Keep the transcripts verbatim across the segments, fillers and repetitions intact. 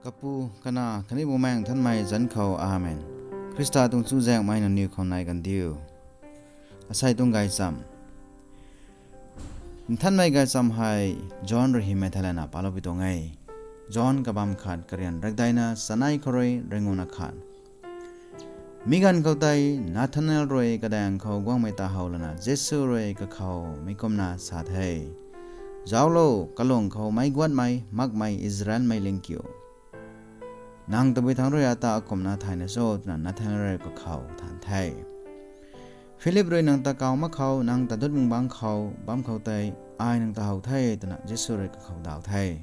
Kapu, Kanac khatni Bumaengh Nthanmei zanc khou, Amen. Khrista tuang chuzaenghmei nangniw khou nai kan diu. Asei tuang gaychamv. Nthanmei gaychamv hei John rui hymei thei lana paloupui tuang e. John kabamv khat, karian rakdeina chanei khou rui ringuna khat. Mi ganv khou tei Nathanael rui kadaeng khou guangmei ta how lana Jisu rui kakhou mi kumna sa the: Zauclo, kalung khou meic guatmei makmei Israelmei lingkiu. Nang tabui thangc rui ata akumhna thayna cho? twna Nathanael rui kakhou than the. Philip rui nang ta kaw mak khou, nang ta dut mung bangc khou bam khou tei ai nang ta how the, twna Jisu rui kakhou daw the.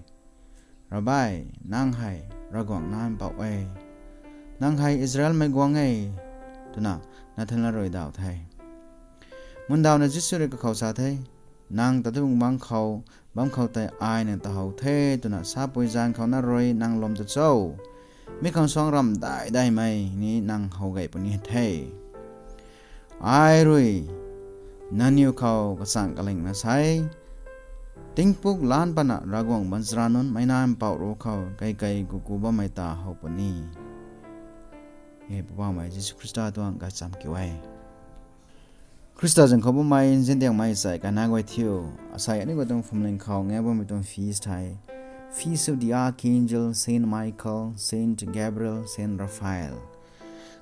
Rabbi, nang hei Ravguangc Nac Mpouh e. Nang hei Israelmei guangc e, twna Nathanael rui daw the. Mundawna Jisu rui kakhou sa the: Nang ta dut mung bangc khou bam khou tei ai nang ta how the, twna sapui zaeng khou na rui nang lwm tu cho? Mi khang suangc ramh dai daihmei ni nang how gay puni the. Ai rui nangniw khou kachang kalingna sa e, tingpuk lan patna Ravguangc baanchara nunc meic Nac Mpouh ruc khou kei kei kuku bammei ta how puni. E Poubauhmei Jisu Khrista tuang gaychamv kiu e. Khrista zanc khou bammei nziandiangmei sai kana guay thiu, asei aniu guay tuang phuamling khou ngai bammei tuang feast hei, Feast of the Archangel Saint Michael, Saint Gabriel, Saint Raphael.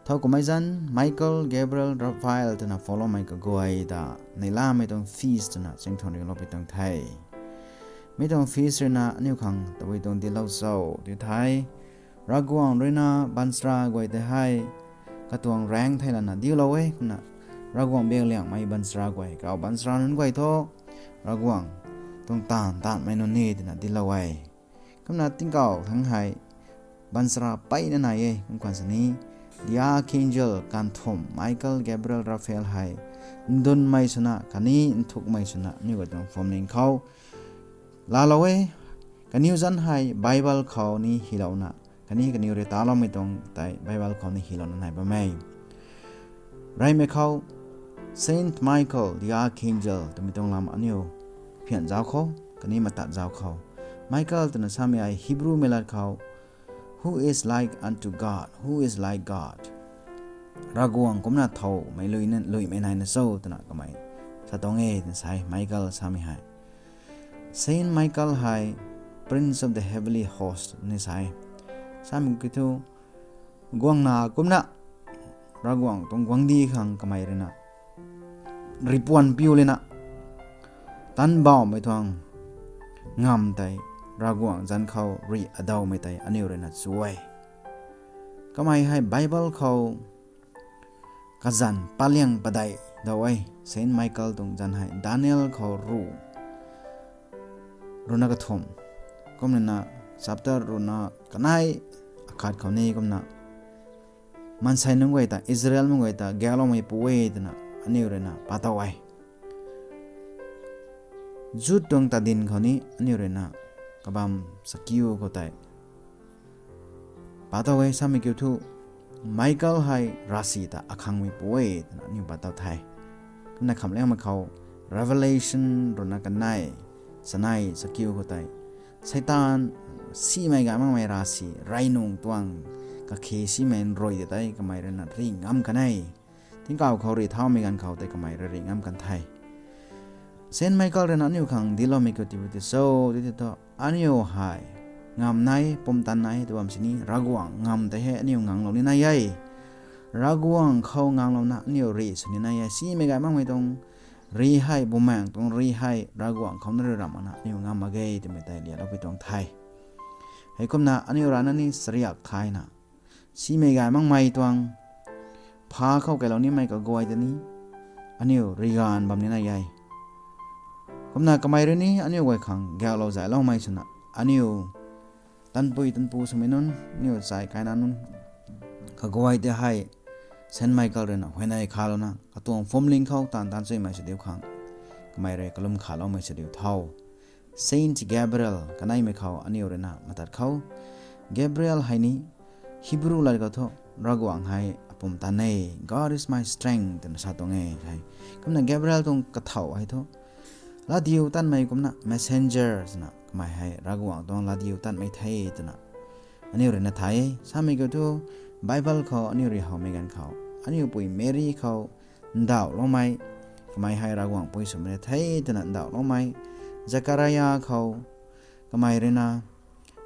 Thow kummei zanc Michael, Gabriel, Raphael twna follow mei kaguay ta neihlamei tuang feast twna chingthuan riuloupui tuang the. Mi tuang feast ruina aniu khang tabui tuang dinclou cho ti the. Ravguangc ruina baanchara guay tei hei katuang raengc thei lana dinclou e, kumna Ravguangc biakliangmei baanchara guay, kaw baanchara nunc guay thu Ravguangc tuang taanv taanvmei nunc ni twna dinclou e. Kumna tingkauh thangc hei baanchara peyna nai e. Kum khwan sini, the archangel kanthumh Michael, Gabriel, Raphael hei ndunmei swna khatni nthukmei swna aniu guay tuang phuamling khou laalou e. Kaniw zanc hei Bible khou ni hylouna, khatni kaniw rui taloumei tuang tei Bible khou ni hylouna nai bam e. Reymei khou, Saint Michael the Archangel twmei tuang lam aniu phian zauc khou, khatni matat zauc khou. Michael twna samei hei Hebrewmei lat khou, Who is like unto God? Who is like God? Ravguangc kumna thowmei luimei naina cho twna kamei sa tuang e twna sa e, Michael samei hei. Saint Michael hei Prince of the Heavenly Host ni sa e. Samei kiu thu, guangna kumna, Ravguangc tuang guangcdic khang kamei ruina ripuan piu lana, tanbauhmei tuang ngamv tei Ravguangc zanc khou rih adawmei tei aniu ruina chu e. Kamei hei Bible khou kazanc paliang padeih daw e. Saint Michael tuang zanc hei Daniel khou ruh ruina kathumh, kumna chapter ruina kanei akhat khou ni kumna maansei nunc guay ta, Israel nunc guay ta gaekloumeipu e twna aniu ruina pa tow e. Jude tuang tadin khou ni aniu ruina kabamv chakiu khou tei pa tow e. Samei kiu thu, Michael hei ravsic ta akhangmeipu e twna aniu pa tow the. Kumna khamhliangmei khou Revelation ruina kanei chanei chakiu khou tei, Seitaan, simei gay makmei ravsic, rey nung tuang kakhe simei nrui ta tei kamei ruina rih ngam kan e. Tingkauh khou rih thaumei ganv khou tei kamei rui rih ngam kan the. Saint Michael ruina aniu khang dincloumei kiu tiipu ti cho ti thu, aniu hei ngamv nai, pumtan nai tw bam sini, Ravguangc ngamv tei hei aniu nganglou ni nai e. Ravguangc khou nganglouna aniu rih sw ni nai e. Simei gay makmei tuang rih hei, Bumaengh tuang rih hei Ravguangc khou na rui ramh makna aniu ngam mak ge twmei tei lialoupui tuang the. Heikumna aniu rana ni chariak thayna, simei gay makmei tuang pha khou keilou nimei kaguay ta ni aniu rih ganv bam ni nai e. Kumna kamei rui ni aniu guay khang gaeklou zayloumei swna, aniu tanpui tanpu swmei nunc, aniu chai kaina nunc kaguay tei hei Saint Michael ruina huayney khalouna katuang phuamling khou taanv taanv chuimei sw diu khang kamei rui kalum khaloumei sw diu tho. Saint Gabriel kaneimei khou aniu ruina matat khou, Gabriel hei ni Hebrew lat khou thu Ravguangc hei apumtan e, God is my strength twna sa tuang e hei. Kumna Gabriel tuang kathau hei thu latdiutatmei kumna messenger swna kamei hei Ravguangc tuang latdiutatmei the twna aniu rui na thay e. Samei kiu thu, Bible khou aniu rui howmei ganv khou, aniu pui Mary khou ndauhloumei, kamei hei Ravguangc pui swmei the twna ndauhloumei, Zakaria khou, kamei rui na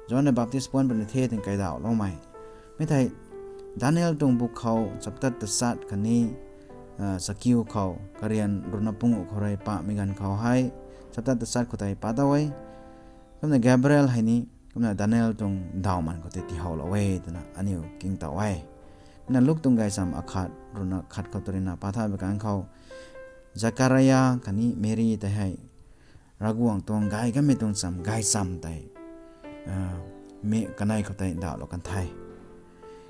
John the Baptist puan puni the twna kaidauhloumei, mi thei Daniel tuang buk khou chapter tachat khatni chakiu khou karian ruhna panguh khou rui pamei ganv khou hei, chapter tachat khou tei pa ta e. Kumna Gabriel hei ni kumna Daniel tuang ndauhman khou tei tiihowlou e twna aniu ningtow e. Kumna Luk tuang gaychamv akhat ruhna khat khou tu rui na pa tha bi ganv khou, Zakaria khatni Mary tei hei Ravguangc tuang gay kanmei tuang chamv gaychamv tei, mi kanei khou tei ndauhlou kan the.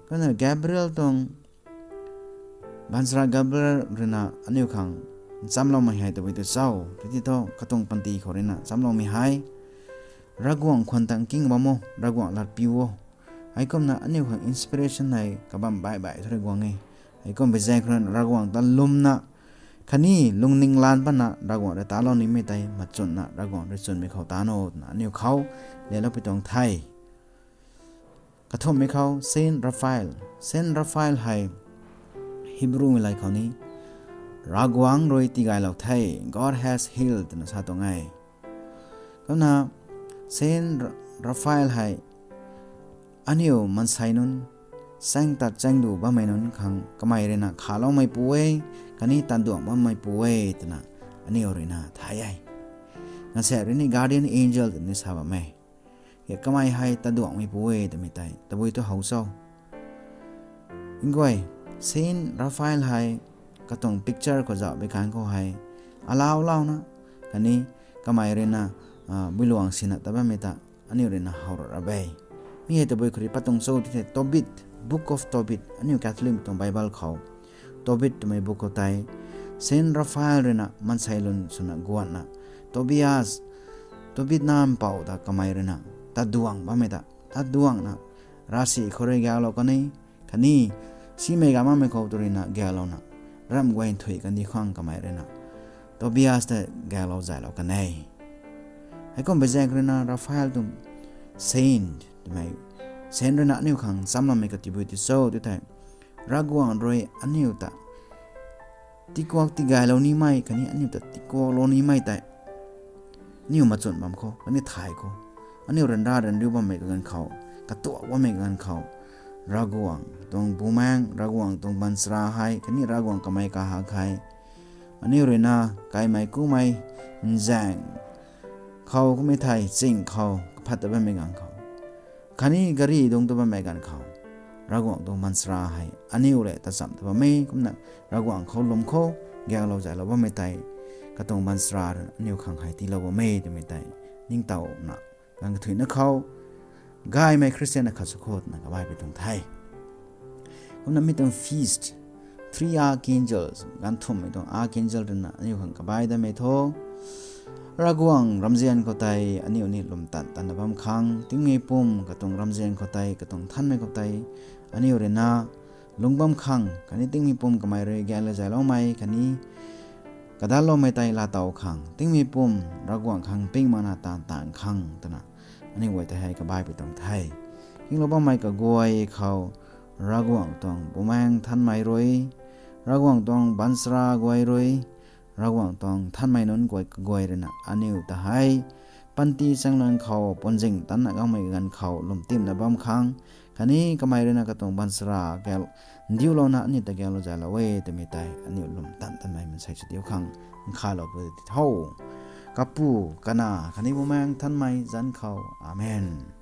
Kumna Gabriel tuang, baanchara Gabriel rui na aniu khang nchamloumei hei tabui tu cho tw ti thu, katuang panty khou rui na nchamloumei hei, Ravguangc khwan tang king bam o, Ravguangc lat piu o. Heikumna aniu khang inspiration hei kabam baih baih thu rui guang e. Heikum bi zaeng khou rui na Ravguangc ta lwmna khatni lungning lan pana Ravguangc rui talou nimei tei machunna Ravguangc rui chwnmei khou ta no twna aniu khou lelou pi tuang the. Kathumhmei khou Saint Raphael. Saint Raphael hei Hebrewmei lay khou ni Ravguangc rui tigaylou the, God has healed twna sa tuang e. Kumna Saint Ra-, Raphael hei aniu maansei nunc, saeng tat chaengdu bammei nunc khang kamei rui na khaloumeipu e, khatni taduang bammeipu e twna aniu rui na thay e. Nganvsaekc rui ni guardian angel twna ni sa bam e. Kamei hei taduangmeipu e twmei tei tabui tu how cho. Nguay, Saint Raphael hei katuang picture khou zauh bi ganv khou hei, alau launa, khatni kamei rui na builuang sina ta bammei ta aniu rui na how ra ra e. Mi hei tabui khou rui pat tuang cho ti thei Tobit, Book of Tobit, aniu Catholic tuang Bible khou Tobit twmei buk khou tei, Saint Raphael rui na maansei lun swna guanna, Tobias, Tobit nampouh ta kamei rui na taduang bammei ta, taduangna, ravsic khou rui gaklou kan e, khatni simei ga makmei khou tu rui na gaklouna, ramh guay nthuih kandih khang kamei rui na Tobias ta gaklou zaylou kan e. Heikum bi zaeng khou rui na Raphael tuang saint twmei, saint rui na aniu khang nchamloumei kati bui ti cho ti thei, Ravguangc rui aniu ta tikuak tigaylou nimei khatni aniu ta tikuaklou nimei tei aniu machun bam khou khatni thay khou, aniu ryanra ryanriu bammei kaganv khou, katuak bammei kaganv khou, Ravguangc tuang Bumaengh, Ravguangc tuang baanchara hei khatni Ravguangc kamei kahak hei aniu rui na kaimei kumei nzaeng khou kummei thei ching khou kaphat ta bammei ganv khou, khatni gari dungc ta bammei ganv khou, Ravguangc tuang baanchara hei aniu lev tachamh ta bam e. Kumna Ravguangc khou lwm khou gaklou zaylou bammei tei katuang baanchara rui aniu khang hei tiilou bam e twmei tei ningtowna, ganv kathuicna khou gaymei Christian akhat sw khou twna kabai pi tuang the. Kumna mi tuang feast, three archangels, ganv thumhmei tuang archangel rui na aniu khang kabai datmei thu, Ravguangc ramzian khou tei aniu ni lwm tan tanna bam khang, tingmei pum katuang ramzian khou tei, katuang nthanmei khou tei aniu rui na lung bam khang khatni tingmei pum kamei rui gaklou zayloumei khatni kadalloumei tei laatow khang, tingmei pum Ravguangc khang ping makna taanv taanv khang twna aniu guay tei hei kabai pi tuang the. Kinglou bammei kaguay khou Ravguangc tuang Bumaengh Nthanmei rui, Ravguangc tuang baanchara guay rui, Ravguangc tuang nthanmei nunc guay kaguay rui na aniu ta hei panty chaengluan khou puanzing tanna gangmei ganv khou lwmtimna bam khang, khatni kamei rui na katuang baanchara gak ndiulouna aniu ta gaklou zaylou e twmei tei aniu lwm tan tanmei mansei sw diu khang nkhavlou pu ti tho. Kapu, Kanac khatni Bumaengh Nthanmei zanc khou. Amen.